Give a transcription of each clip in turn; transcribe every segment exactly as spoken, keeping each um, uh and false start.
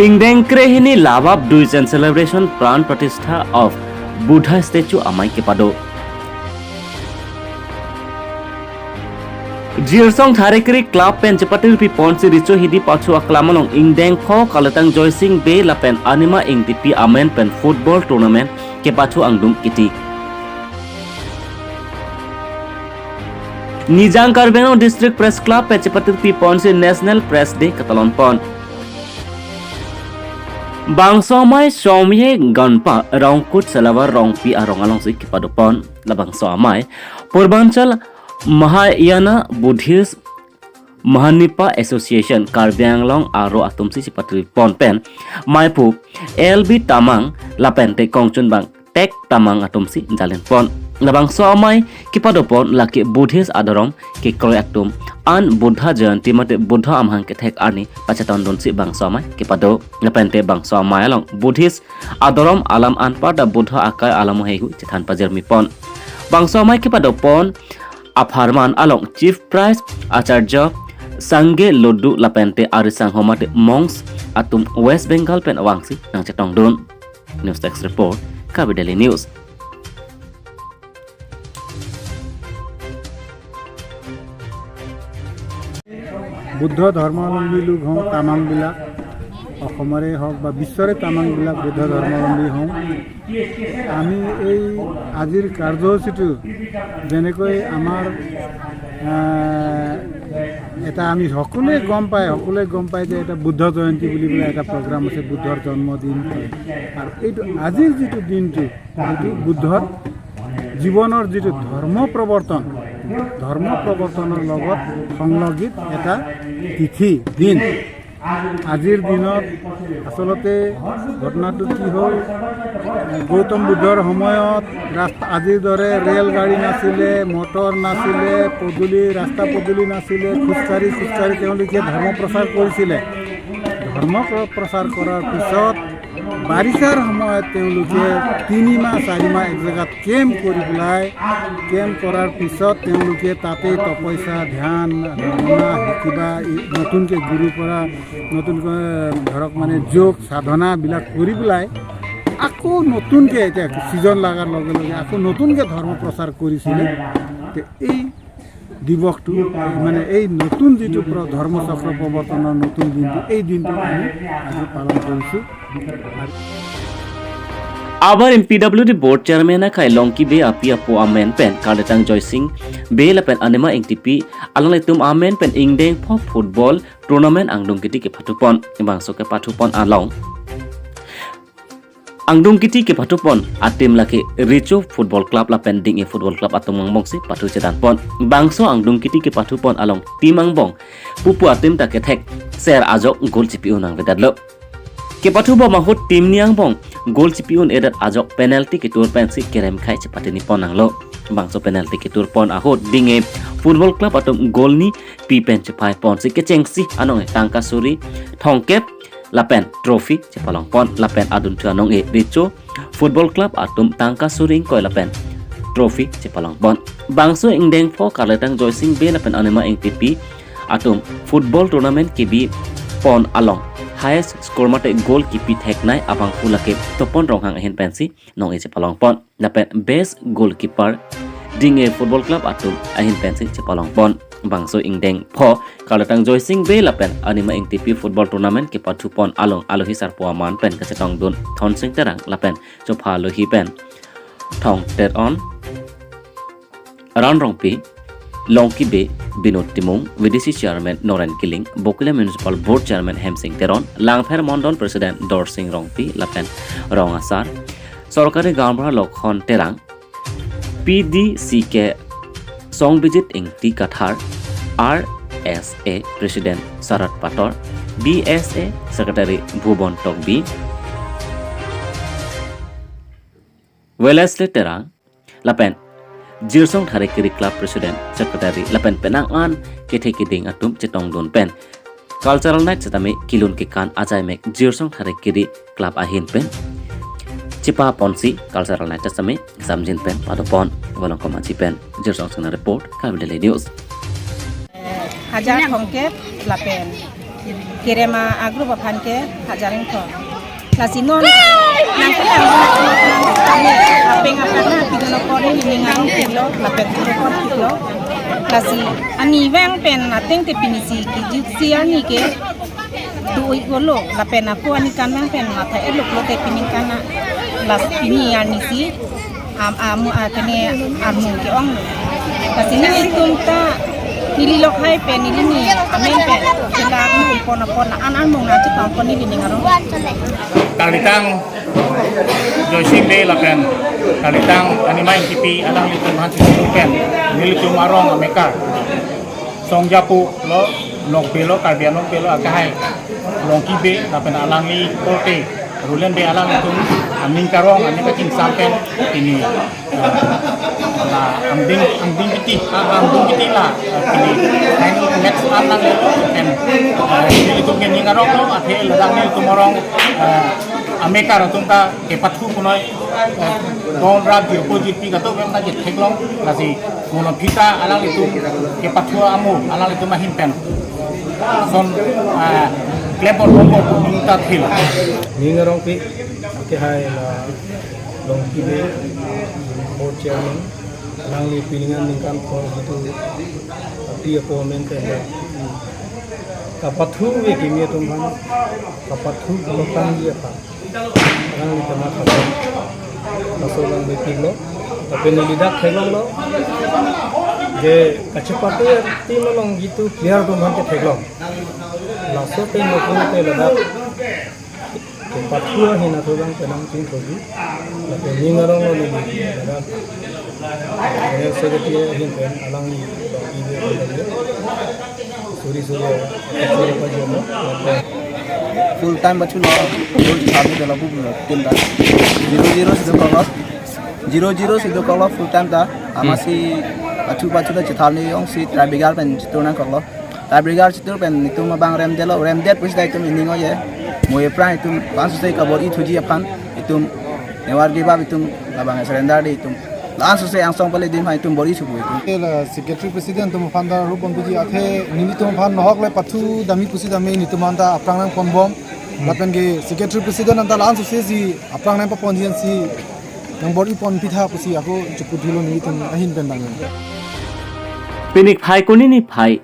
Ingdeng krehini Lavap Duijen Celebration Pran Pratishtha of Buddha Statue amei kepado. Jirsong Thare Kiri Club pen chepatirpi ponsi Richo Hidi Pacho aklam along ingdeng pho Karletang Joysing Bey lapen Anima Ingtipi amen pen football tournament kepathu angdung kiti. Nijang Karbi Anglong District Press Club pen chepatirpi ponsi National Press Day katalon pon. Bangso amei Somye Ganpa Rongkut Selavar Rongpi arong alongsi kepado pon. Labangso amei Purbanchal Mahayana Buddhist Mahanipa Association Karbi Anglong aro atumsi chepatri pon pen maipu L B Tamang lapen te kongchunbang Tek Tamang atumsi jalin pon. Labangso amei kepado pon lake Buddhist adhorom kekroi atum an Buddha Jayanti mate Buddha amahang kethek arni pachetongdunsi bangso amei kepado. Lapen te bangso amei along Buddhist adhorom alam anparta Buddha akai alam heihui chethan pajirmi pon. Bangso amei kepado pon apharman along Chief Priest Acharya Sangye Lodu lapen te arisangho mate monks atum West Bengal pen vangsi nangchetongdun. News Desk Report, Karbi Daily News. Buddha ধৰ্মাৱলম্বী লোক হওঁ তামাংবিলাক, অসমৰে হওক বা বিশ্বৰে তামাংবিলাক বুদ্ধ ধৰ্মাৱলম্বী হওঁ। আমি এই আজিৰ কাৰ্যসূচীটো যেনেকৈ আমাৰ, আহ, এটা আমি সকলোৱে গম পায়, সকলোৱে গম পায় যে এটা বুদ্ধ জয়ন্তী বুলি পেলাই এটা প্ৰগ্ৰাম আছে, বুদ্ধৰ জন্মদিন। আৰু এইটো আজিৰ যিটো দিনটো, এইটো বুদ্ধৰ জীৱনৰ যিটো ধৰ্ম প্ৰৱৰ্তন, ধৰ্ম প্ৰৱৰ্তনৰ লগত সংলগ্নিত এটা তিথি, দিন। আজিৰ দিনত আচলতে ঘটনাটো কি হ'ল, গৌতম বুদ্ধৰ সময়ত ৰাস্তা, আজিৰ দৰে ৰেল গাড়ী নাছিলে, মটৰ নাছিলে, পদূলি, ৰাস্তা পদূলি নাছিলে, খোজকাঢ়ি খোজকাঢ়ি তেওঁলোকে ধৰ্ম প্ৰচাৰ কৰিছিলে। ধৰ্ম প্ৰ-, প্ৰচাৰ কৰাৰ পিছত বাৰিষাৰ সময়ত তেওঁলোকে তিনি মাহ, চাৰি মাহ এক জেগাত কেম্প কৰি পেলাই, কেম্প কৰাৰ পিছত তেওঁলোকে তাতে তপস্যা, ধ্যান, ভাৱনা, কিবা ই-, নতুনকে গুৰুৰ পৰা নতুনকৈ ধৰক মানে যোগ সাধনাবিলাক কৰি পেলাই আকৌ নতুনকে এতিয়া ছিজন লগাৰ লগে লগে আকৌ নতুনকে ধৰ্ম প্ৰচাৰ কৰিছিলে। তে এই দিৱসটো, মানে এই নতুন যিটো প্ৰ-, ধৰ্মচক্ৰ প্ৰৱৰ্তনৰ নতুন দিনটো, এই দিনটো আমি আজি পালন কৰিছোঁ। Abar M P W D Board Chairman akai Longki Bey api apo amen pen Karletang Joysing Bey lapen Anima Ingtipi alanglitum amen pen ingdeng pho football tournament angdung kiti kepathu pon. Bangso kepathu pon along angdung kiti kepathu pon ateam lake Richo Football Club lapen Ding-e Football Club atum angbongsi pathu chedan pon. Bangso angdung kiti kepathu pon along team angbong pupu ateam ta kethek ser ajok goal chipi-un nangvedetlo. Kepathu bom ahut team ni angbong goal chipi-un-edet ajok penalty ketur pensi kerem khei chepatini pon nanglo. Bangso penalty ketur pon ahut Ding-e Football Club atum goal nipi pen chephai ponsi kechengsi anong-e tangka suri thomkep lapen trophy chepalong pon lapen adunthu anong-e Richo Football Club atum tangka suri ingkoi lapen trophy chepalong pon. Bangso ingdeng pho Karletang Joysing Bey lapen Anima Ingtipi atum football tournament kebi pon along highest score mate goal kipi theknei abangphu lake Topon Ronghang ahin pensi nong-e chepalong pon. Lapen best goalkeeper Ding-e Football Club atum ahin pensi chepalong pon. Bangso ingdeng pho Karletang Joysing Bey lapen Anima Ingtipi football tournament kepathu pon along alohi sarpo aman pen kachetongdun Thonsing Terang lapen chopha alohi pen Thong Teron, Ran Rongpi, Longki Bey, Binod Timung, V D C Chairman Noren Killing, Bokolia Municipal Board Chairman Hemsing Teron, Langpher Mondol President Dorsing Rongpi lapen Rong Asar, Sorkari Gaonbura Lokhon Terang, P D C K Songbijit Ingti Kathar, R S A President Sarat Pator, B S A Secretary Bhubon Tokbi, Wellesley Terang, lapen Jirsong Thare Kiri Club President Secretary lapen penang an kethe keding atum chetongdun pen cultural night setame kelun kekan ajaimek Jirsong Thare Kiri Club ahin pen chepa ponsi cultural night setame samjin pen pado pon. Volongkom Aji pen Jirsong Singnar report, Karbi Daily News. Hajar thomkep lapen Kerem a-group aphan ke hajar ingkho. Lasi non nangkelang apeng apeng na pidun apor nelining arong pilo, lapen pidun apor pilo. Lasi ani vang pen ateng te pinisi kijut si ani ke dui golo, lapen ako ani kan vang pen matha elok lo te pining kan na. Lasi pini arnisi am am a kene armu ke-ong. Lasi nelitum ta neli lok hai pen neli ni amen pen sela armu pon pon an an mong na chepang pon nelining arong. Kalitang Joyce Bey lapen kalitang Animai Kipi alanglitum aphan si pen nelitum arong amekar Songjapo lo, Nokbe lo, Karbi Anglong Bey lo, akehai Longki Bey lapen alangli korte Rulen Bey alanglitum aning karong aning kachingsam pen pini, eh, la angdeng angdeng kiti, ah, angdeng kiti la, eh, pini final match an nang pen, eh, nelitum ke ning arong lo, athe ladak nelitum arong, eh, amekar atum ta kepathu punoi, eh, don rat jirpo jirpi kato pen ta je theklong, lasi mono phita alanglitum kepathu amo alanglitum ahin pen son, ah, klem pon pon pon ning ta thil. Ning arongpi akehai la Longki Bey, board chairman, alangli pining an ningkan pho jitu party appointment pen kapathu ave kimi atum aphan, kapathu kolokang ji aphan. Alangli kama khapon. Laso alang bepik lo. Lapen neli dak theklong lo. Je kachepate team along jitu player atum aphan ke theklong. Laso pen nokung te ladak kepathu ahin athulang penang chingthuji. Lapen ning arong lo neli ladak. General Secretary ahin pen alangli baki de de. Suri suri. Suri pajono. Full time bachu lo. Full time de lo bu lo. Tim da. Zero zero si dokoklo. Zero zero si dokoklo full time ta. Amatsi bachu bachu ta chethal ni ong si tiebreaker pen chitur nangkoklo. Tiebreaker chitur pen itum abang remdetlo, remdet pusi ta itum ining oye. Mo ephrang itum laso se kabor-i thuji aphan itum never give up, itum labang surrender de itum. Laso se angsong pale dim hai itum bor-i subu itum. Ke la secretary president atum aphan ta rup pon puji, athe nelitum aphan nohok le pathu dam-i pusi dam-i, nelitum aphan ta aphrang nangponbom. Lapen ke secretary president anta laso se si aphrang nangpaponji an si nangbor-i ponpitha pusi ako cheputhulo nelitum ahin pen bang. Pini phai kuni niphai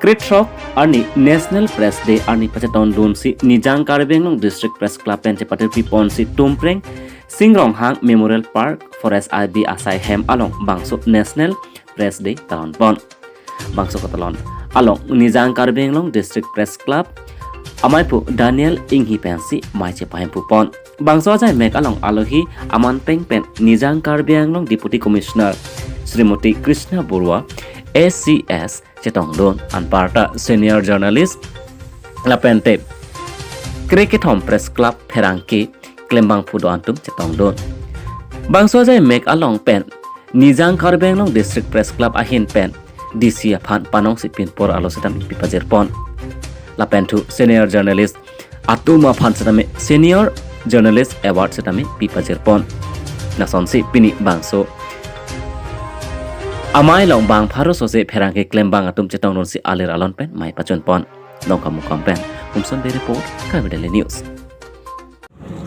krethrok arni National Press Day arni pachetongdunsi Nijang Karbi Anglong District Press Club pen chepatirpi ponsi Tumpreng Sing Ronghang Memorial Park Forest I B asai hem along bangso National Press Day talon pon. Bangso katalon along Nijang Karbi Anglong District Press Club amaipo Daniel Inghi pensi mei chepahemphu pon. Bangso ajai mek along alohi aman peng pen Nijang Karbi Anglong Deputy Commissioner Srimoti Krishna Borua A C S chetongdun, anparta senior journalist lapen te krekethom Press Club pherangke klembangphu do-an atum chetongdun. Bangso ajai mek along pen Nijang Karbi Anglong District Press Club ahin pen D C aphan panongsi pinpor alo setame pipajir pon. Lapen thu senior journalist atum aphan setame Senior Journalist Award setame pipajir pon. Lasonsi pini bangso amei along bang pharo sose pherangke klembang atum chetongdunsi alir alon pen mei pachun pon. Dongkamukam pen Humson Bey report, Karbi Daily News.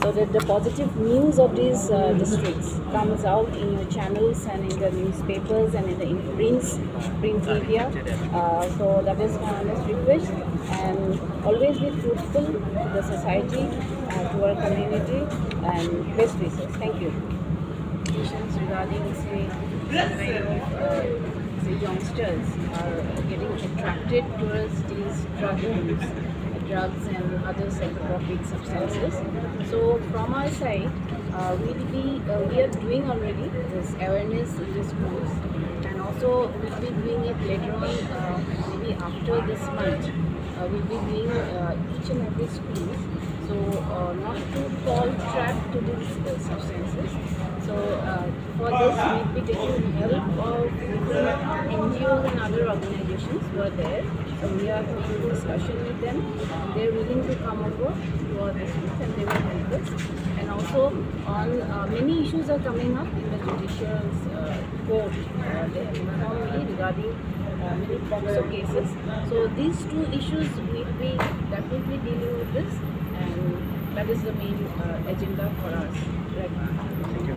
So that the positive news of these uh, districts comes out in your channels and in the newspapers and in the in prints, print media. Uh, so that is my honest request, and always be truthful to the society, uh, to our community, and best wishes. Thank you. Questions regarding, say, some kind of, uh, say, youngsters are getting attracted towards these drug use, drugs and other psychotropic substances. So from our side, uh, we'll be, uh, we are doing already this awareness in the schools, and also we'll be doing it later on, uh, maybe after this month. Uh, we'll be doing, uh, each and every school, so, uh, not to fall trap to these, uh, substances. So, uh, for this, we'll be taking help of different N G Os and other organizations who are there. So we are in discussion with them. They're willing to come over to our district and they will help us. And also on, uh, many issues are coming up in the judicial, uh, court. Uh, they have informed me regarding, uh, many POCSO cases. So these two issues, we'll be definitely dealing with this, and that is the main uh, agenda for us right now.